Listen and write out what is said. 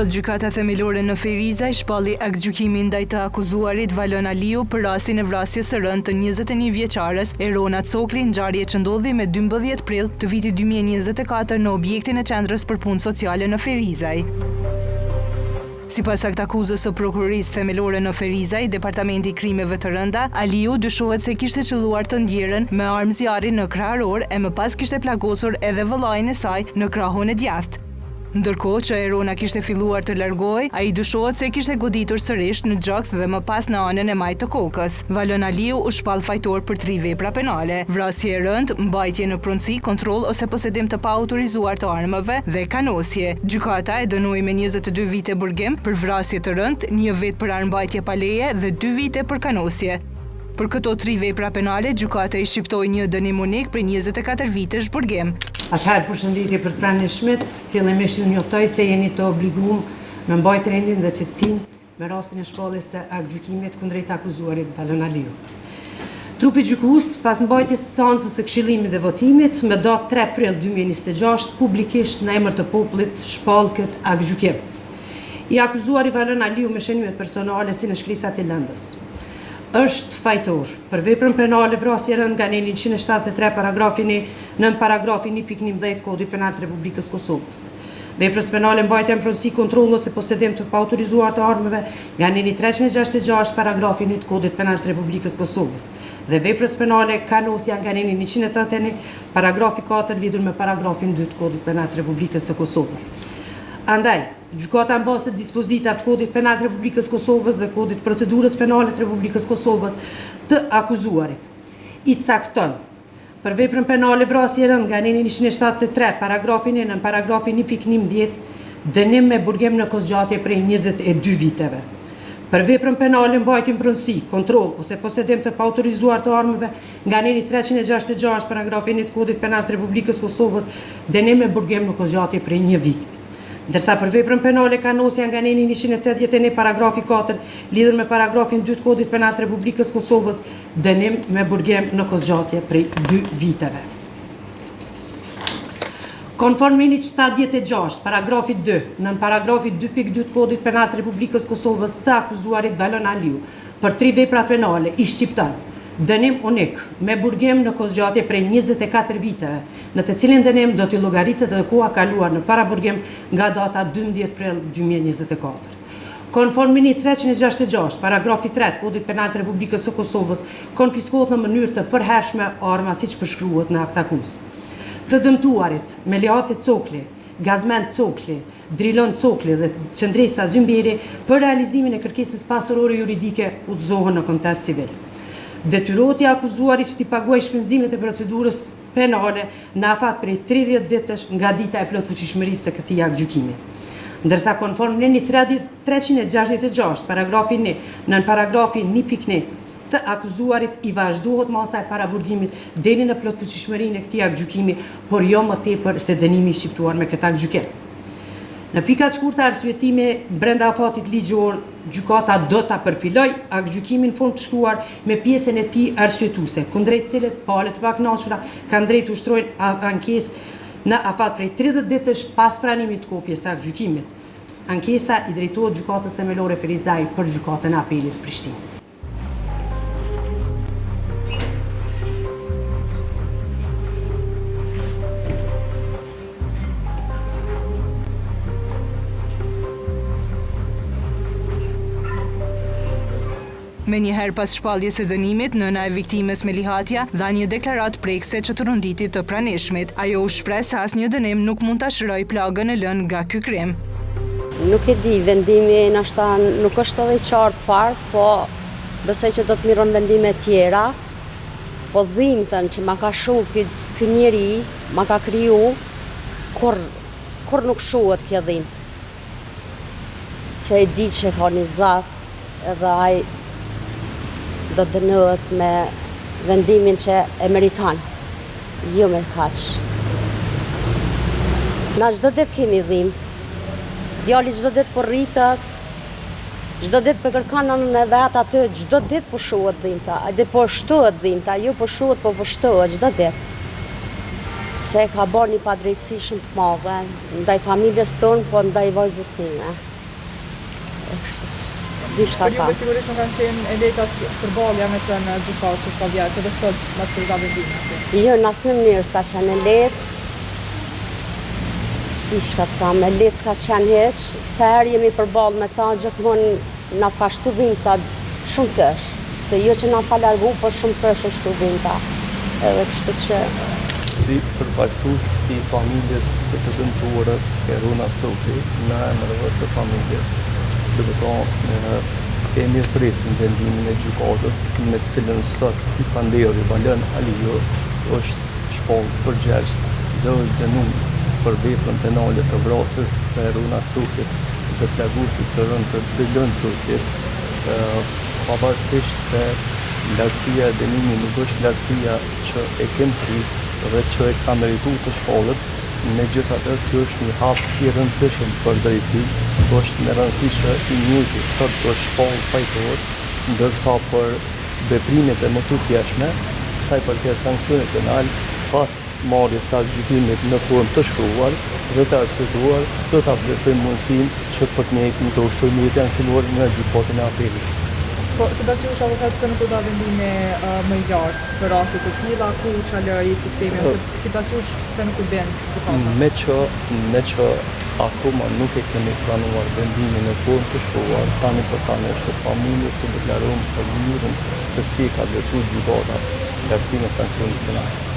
Sot Gjykata Themelore në Ferizaj shpalli aktgjykimin ndaj të akuzuarit Valon Aliu për rastin e vrasjes së rëndë të 21 vjeçares Erona Cokli, ngjarje që ndodhi me 12 prill të vitit 2024 në objektin e Qendrës për Punë Sociale në Ferizaj. Sipas aktakuzës së Prokurorisë Themelore në Ferizaj, Departamenti i Krimeve të Rënda, Aliu dyshohet se kishte qëlluar të ndjerën me armë zjarri në kraharor e më pas kishte plagosur edhe vëllain e saj në krahun e djathtë. Ndërkohë që Erona kishte filluar të largohej, ai dyshohet se e kishte goditur sërish në gjoks dhe më pas në anën e majtë të kokës. Valon Aliu u shpall fajtor për tri vepra penale, vrasje e rëndë, mbajtje në pronësi, kontroll ose posedim të paautorizuar të armëve dhe kanosje. Gjykata e dënoi me 22 vite burgim për vrasje të rëndë, një vit për armëmbajtje pa leje dhe dy vite për kanosje. Për këto tri vepra penale, gjykata i shqiptoi një dënim unik prej 24 vitesh burgim. Atëherë, përshëndetje për të pranishmit, fillimisht ju njoftoj se jeni të obliguar me mbajt rendin dhe qetësinë me rastin e shpalljes së aktgjykimit kundrejt të akuzuarit Valon Aliu. Trupi gjykues, pas mbajtjes së seancës së këshillimit dhe votimit, me datë 3 prill 2026, publikisht në emër të popullit shpall këtë aktgjykim. I akuzuari Valon Aliu me shënimet personale si në shkresat e lëndës. Është fajtor për veprën penale vrasje e rëndë nga neni 173 paragrafi 1 nën paragrafi 1.11 Kodit Penal të Republikës Kosovës. Veprës penale mbajtja në pronësi, kontroll ose posedim të paautorizuar të armëve nga neni 366 paragrafi 1 të Kodit Penal të Republikës Kosovës dhe veprës penale kanosja nga neni 181 paragrafi 4 lidhur me paragrafin 2 të Kodit Penal të Republikës së Kosovës. Andaj, Gjykata në bazë të dispozitave të Kodit Penal të Republikës Kosovës dhe Kodit të Procedurës Penale të Republikës Kosovës të akuzuarit i cakton për veprën penale vrasje e rëndë nga neni 173 paragrafi 1 nën paragrafi 1.11 dënim me burgim në kohëzgjatje prej 22 viteve. Për veprën penale mbajtje në pronësi, kontroll ose posedim të paautorizuar të armëve nga neni 366 paragrafi 1 të Kodit Penal të Republikës Kosovës dënim me burgim në kohëzgjatje prej një viti. Ndërsa për veprën penale kanosja nga neni 181 paragrafi 4 lidhur me paragrafin 2 të Kodit Penal të Republikës Kosovës dënim me burgim në kohëzgjatje prej 2 viteve. Konform nenit 76, paragrafi 2, nën paragrafi 2.2 të Kodit Penal të Republikës Kosovës të akuzuarit Valon Aliu për tri veprat penale i shqipton dënim unik me burgim në kohëzgjatje prej 24 viteve, në të cilin dënim do t'i llogaritet edhe koha kaluar në paraburgim nga data 12 prill 2024. Konform nenit 366, paragrafi 3 Kodit Penal të Republikës së Kosovës, konfiskohet në mënyrë të përhershme arma siç përshkruhet në aktakuzë. Të dëmtuarit, Melihate Cokli, Gazmend Cokli, Drilon Cokli dhe Qëndresa Zymberi për realizimin e kërkesës pasurore juridike udhëzohen në kontest civil. Detyrohet i akuzuari që t'i paguajë shpenzimet e procedurës penale në afat prej 30 ditësh nga dita e plotfuqishmërisë së këtij aktgjykimi. Ndërsa konform nenit 366, paragrafi 1, nën paragrafi 1.1, të akuzuarit i vazhdohet masa e paraburgimit deri në plotfuqishmërinë e këtij aktgjykimi, por jo më tepër se dënimi i shqiptuar me këtë aktgjykim. Në pika të shkurta arsyetimi brenda afatit ligjor, gjykata do ta përpiloj aktgjykimin në formë të shkruar me pjesën e tij arsyetuese, kundrejt cilët palët e pakënaqura kanë drejtë të ushtrojnë ankesë në afat prej 30 ditësh pas pranimit të kopjes së aktgjykimit. Ankesa i drejtohet Gjykatës Themelore Ferizaj për Gjykatën e Apelit Prishtinë. Menjëherë pas shpalljes së dënimit, nëna e viktimës Melihatja dha një deklaratë prekëse që tronditi të pranishmit. Ajo u shpreh se asnjë dënim nuk mund ta shërojë plagën e lënë nga ky krim. Nuk e di, vendimi nashta nuk është edhe i qartë fare, po besoj që do të mirren vendime tjera, po dhimtën që ma ka shu ky, ky njeri, ma ka kriju, kurr, kurr nuk shuhet kjo dhimt. Se e di që ka një Zot, edhe ai do të dënohet me vendimin që e meriton, jo me kaq. Na çdo ditë kemi dhimt, djali çdo ditë po rritet, çdo ditë po kërkon nënën e vet aty, çdo ditë po shuhet dhimta, edhe po shtohet dhimta, jo po shuhet, po po shtohet çdo ditë. Se ka bërë një padrejtësi shumë të madhe, ndaj familjes tonë, po ndaj vajzës time. S'di çka Për juve sigurisht nuk ka qenë e lehtë as përballja me të në gjykatë që sa vjet, edhe sot masi u dha vendimi aty. Jo, në asnjë mënyrë s'ka qenë e lehtë. S'di çka të tham, e lehtë s'ka qenë hiç. Sa herë jemi përballë me ta, gjithmonë na ka shtu dhimta shumëfish. Se jo që na ka largu, por shumëfish është shtu dhimta. Edhe kështu që... Si përfaqësues i familjes së të dëmtuarës Eruna Cukli, në emër edhe të familjes, do të thonë e mirëpresim vendimin e gjykatës me të cilën sot i pandehuri Valon Aliu është shpallë përgjegjës dhe është dënu për veprën penale të vrasjes të Eruna Cuklit dhe plagosjes së rëndë të Drilon Cuklit, pavarësisht se lartësia e dënimit nuk është lartësia që e kem prit dhe që e ka meritu të shpallet, megjithatë ky është një hap i rëndësishëm për drejtësi, është me rëndësi që i njëjti sot është shpallë fajtor, ndërsa për veprimet e mëtutjeshme, sa i përket sanksionit penal, pas marrjes së aktgjykimit në formë të shkruar dhe të arsyetuar, do ta vlerësojmë mundësinë që për të njëjtin të ushtrojmë mjete ankimore në Gjykatën e Apelit. Po, sipas jush avokat pse nuk u dha vendimi më i lartë për raste të tilla, ku çaloi sistemi ose sipas jush pse nuk u bind gjykata? Meqë, meqë akoma nuk e kemi pranuar vendimin në formë të shkruar, tani për tani është e pamundur të deklarojmë për mënyrën se si e ka vlerësuar gjykata lartësinë e sanksionit penal.